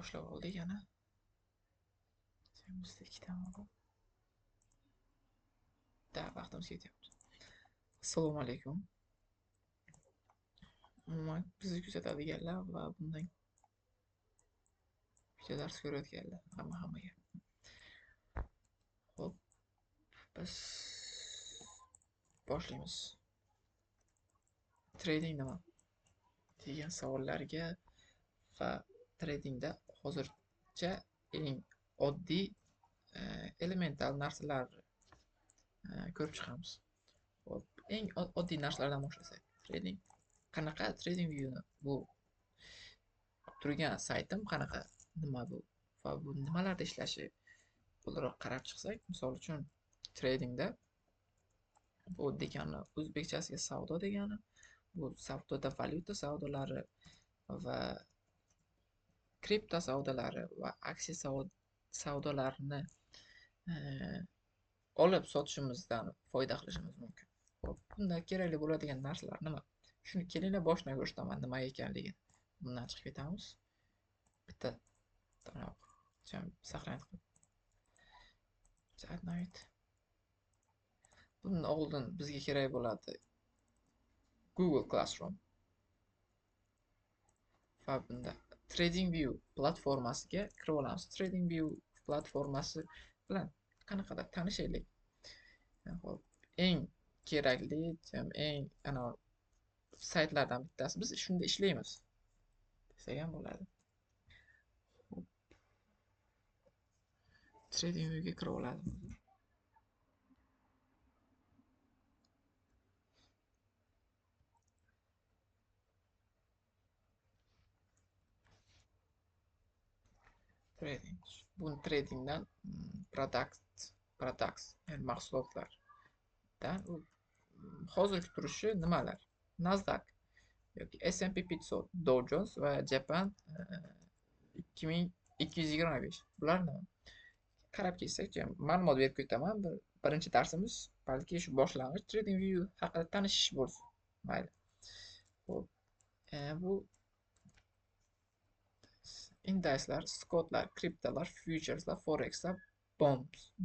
Boshlab oldik yana. Bizda ikkita bor. Da, vaqtimiz ketyapti. Assalomu alaykum. Umuman bizni kuzatadiganlar va bundan video dars ko'rayotganlar hammaga. Xo'p, biz boshlaymiz. Trading nima degan savollarga va tradingda hozircha eng oddiy elemental narsalarni ko'rib chiqamiz. Xo'p, eng oddiy narsalardan boshlasak, trading qanaqa, trading viewni bu turgan saytim qanaqa, nima bu va bu nimalarda ishlashi to'liqroq qarab chiqsak, misol uchun tradingda bu degani o'zbekchasiga savdo degani, bu savdoda valyuta savdolari va kripto savdolari va aksiya savdolarini olib sotishimizdan foyda qilishimiz mumkin. Xo'p, bunda kerakli bo'ladigan narsalar nima? Shuni kelinglar boshidan ko'rsataman nima ekanligini. Bundan chiqib ketamiz. Bitta saqlanib qilib. Bundan oldin bizga kerak bo'ladi Google Classroom. Va bunda TradingView platformasiga kirib olamiz. TradingView platformasi bilan qanaqadir tanishaylik. Xo'p, eng kerakli, eng ana saytlardan bittasi. Biz shunda ishlaymiz desak ham bo'ladi. Xo'p. TradingViewga kirib oladi. Trading. Buni tradingdan products, ya'ni mahsulotlardan hozirgi turishi nimalar? Nasdaq yoki S&P 500, Dow Jones va Japan 2225. Bular nima? Qarab ketsak, ma'lumot berib ketaman. Birinchi darsimiz balki shu boshlang'ich TradingView haqida tanishish bo'lsin. Mayli. Xo'p, bu indekslar, stoklar, kriptolar, futureslar, forexlar,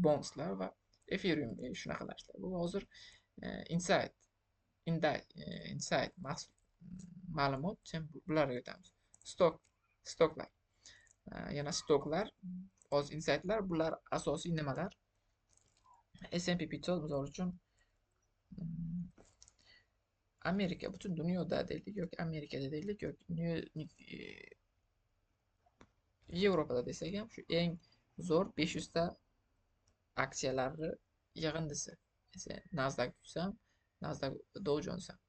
bondslar va Ethereum shunaqa narsalar. Bu hozir insight ma'lumot, bularga o'tamiz. Stoklar. Yana stoklar, hozir insightlar, bular asosiy nimalar? S&P 500 misol uchun Amerika, butun dunyoda deylik yoki Amerikada deylik yoki Yevropada desak ham shu eng zo'r 500 ta aksiyalarni yig'indisi. Nasdaq desam, Nasdaq Dow Jones ham.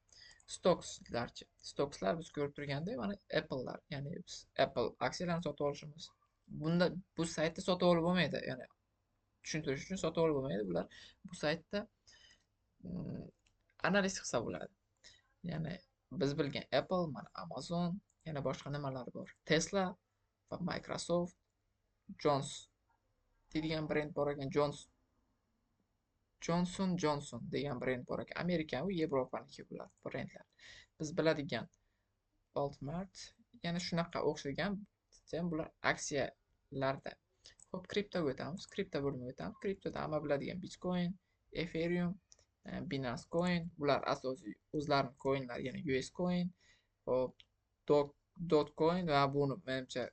Stockslarchi. Stockslar biz ko'rib turgandek mana Apple'lar, ya'ni biz Apple aksiyalarini sotib olishimiz. Bunda bu saytda sotib olib bo'lmaydi, ya'ni tushuntirish uchun sotib olib bo'lmaydi. Bular bu saytda analiz qilsa bo'ladi. Ya'ni biz bilgan Apple, mana Amazon, yana boshqa nimalar bor. Tesla va Microsoft, Jones degan brend bor ekan, Johnson degan brend bor ekan. Amerika va Yevropaniki bular brendlar. Biz biladigan Walmart, yana shunaqa o'xshagan bular aksiyalarda. Xo'p, kriptoga o'tamiz. Kripto bo'limiga o'tamiz. Kriptoda hamma biladigan Bitcoin, Ethereum, Binance Coin, bular asosiy o'zlarining coinlari, ya'ni US Coin, xo'p, Dogecoin va buni menimcha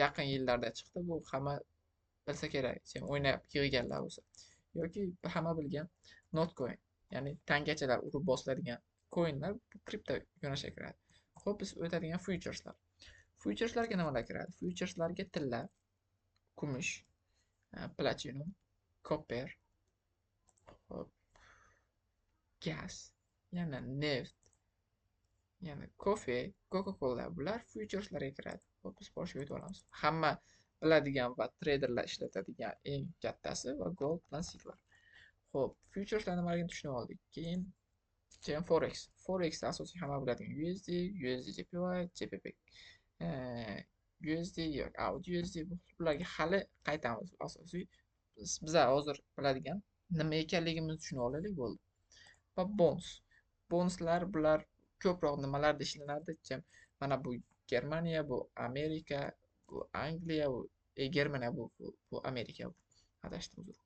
yaqin yillarda chiqdi. Bu hamma bilsa kerak, sen o'ynab yig'ganlar bo'lsa. Yoki hamma bilgan Notcoin, ya'ni tangachalar urib bosiladigan coinlar bu kripto yo'nalishga kiradi. Xo'p, biz o'tadigan futureslar. Futureslarga nimalar kiradi? Futureslarga tilla, kumush, platinum, copper, xo'p, gaz, yana neft, yana kofe, Coca-Cola, bular futureslarga kiradi. Xo'p, biz boshiga o'tib olamiz. Hamma biladigan va treyderlar ishlatadigan eng kattasi va gold bilan silver. Xo'p, futureslar nimaligini tushunib oldik. Keyin forex. Forex asosiy hamma biladigan USD, USD JPY, JPP, USD yoki AUD USD, bularga hali qaytamiz. Asosiy biza hozir biladigan nima ekanligimizni tushunib olaylik, bo'ldi. Va bonds. Bondslar bular ko'proq nimalarda ishlanadi? Mana bu Germaniya, bu Amerika, Bu Angliya, bu Germaniya, bu Amerika. Adashdim, uzr.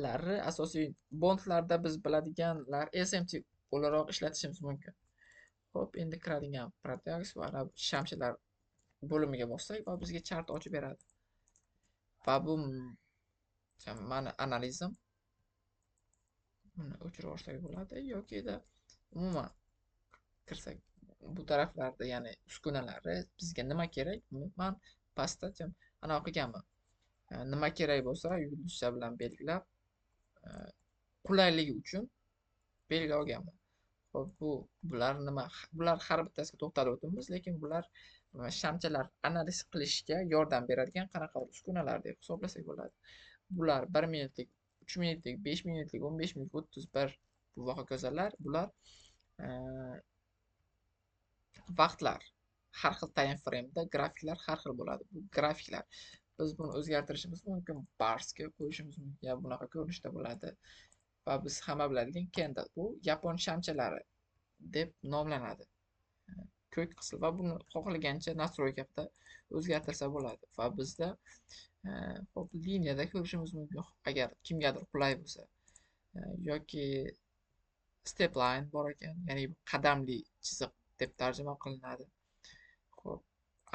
Lari asosiy bondlarda biz biladiganlar SMT o'laroq ishlatishimiz mumkin. Xo'p, endi kiradigan products va shamchilar bo'limiga bossak va bizga chart ochib beradi. Va bu mani analizim. Buni o'chirib olsak bo'ladi yoki da umuman kirsak bu taraflarda, ya'ni uskunalari bizga nima kerak? Man pastda anaqa qilganman. Nima kerak bo'lsa yulduzcha bilan belgilab, qulayligi uchun belgilab olganman. Xo'p, bular nima? Bular har bittasiga to'xtalib o'tamiz, lekin bular shamchalar analiz qilishga yordam beradigan qanaqadir uskunalar deb hisoblasak bo'ladi. Bular 1 minutlik, 3 minutlik, 5 minutlik, 15 minutlik, 31 bu va hokazolar. Bular vaqtlar. Har xil time frame'da grafiklar har xil bo'ladi. Bu grafiklar. Biz buni o'zgartirishimiz mumkin, barsga qo'yishimiz mumkin, ya bunaqa ko'rinishda bo'ladi. Va biz hamma biladigan candle, bu yapon shamchalari deb nomlanadi. Ko'k qism va buni xohlagancha настройка da o'zgartirsa bo'ladi. Va bizda hop liniyada ko'rishimiz mumkin, agar kimgadir qulay bo'lsa. Yoki step line bor ekan, ya'ni qadamli chiziq deb tarjima qilinadi. Xo'p,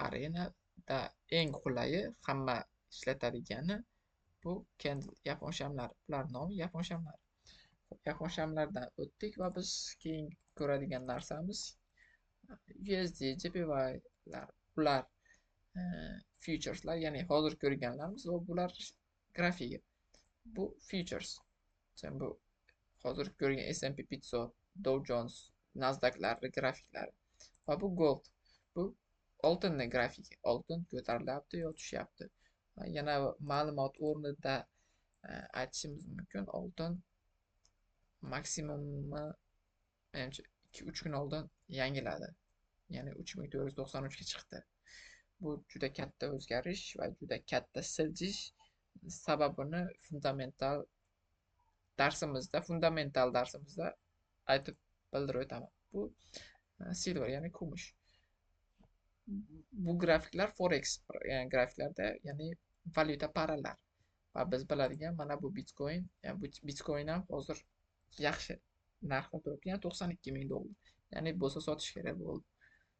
arenada eng qulayi, hamma ishlatadigani bu candle, yapon shamlari. Bular nomi yapon shamlari. Xo'p, yapon shamlardan o'tdik va biz keyin ko'radigan narsamiz USD, JPYlar, bular futureslar, ya'ni hozir ko'rganlarimiz va bular grafigi. Bu futures. Sen bu hozir ko'rgan S&P 500, Dow Jones, Nasdaqlar grafiklari. Va bu gold. Bu oltinning grafiki. Oltin ko'tarilyapti yo tushyapti. Va yana ma'lumot o'rnida aytishimiz mumkin, oltin maksimumni menimcha 2-3 kun oldin yangiladi. Ya'ni 3493 ga chiqdi. Bu juda katta o'zgarish va juda katta siljish. Sababini fundamental darsimizda aytib bildirib o'taman. Bu silver, ya'ni kumush. Bu grafiklar forex grafiklarda, ya'ni valyuta paralar. Va biz biladigan mana bu Bitcoin, ya'ni bu Bitcoin ham hozir yaxshi narxda turibdi, ya'ni 92 ming dollar. Ya'ni bo'lsa sotish kerak bo'ldi.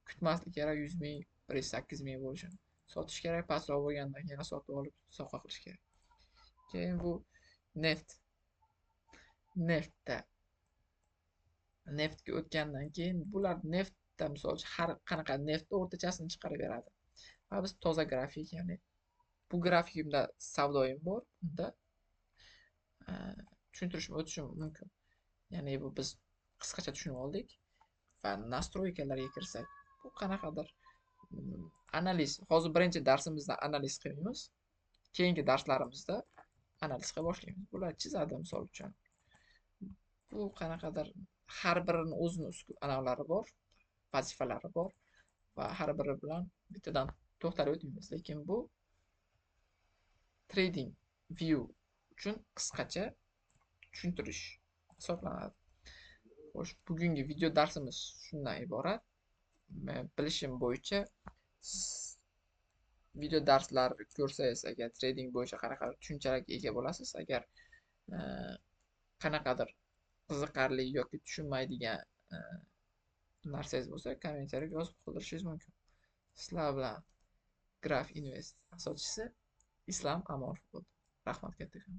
Kutmaslik kerak 100 ming, 108 ming bo'lishini. Sotish kerak, pastroq bo'lgandan keyin yana sotib olib sovg'a qilish kerak. Keyin bu neft. Neftga o'tgandan keyin bular neftda misol uchun har qanaqa neft o'rtachasini chiqarib beradi. Va biz toza grafik, ya'ni bu grafikimda savdoyim bor, bunda tushuntirishim o'tishim mumkin. Ya'ni bu biz qisqacha tushunib oldik va nastroykalarga kirsak, bu qanaqadir analiz. Hozir birinchi darsimizda analiz qilmaymiz. Keyingi darslarimizda analiz qila boshlaymiz. Bular chizadi misol uchun. Bu qanaqadir har birini o'zini anavlari bor, vazifalari bor va har biri bilan bittadan to'xtalib o'tmaymiz. Lekin bu trading view uchun qisqacha tushuntirish hisoblanadi. Xo'sh, bugungi video darsimiz shundan iborat. Men bilishim bo'yicha video darslar ko'rsangiz, agar trading bo'yicha qanaqadir tushunchalarga ega bo'lasiz, agar qanaqadir qiziqarli yoki tushunmaydigan narsangiz bo'lsa, kommentariyaga yozib qoldirishingiz mumkin. Sizlar bilan Graf Invest asoschisi Islom Amonov bo'ldi. Rahmat kattakon.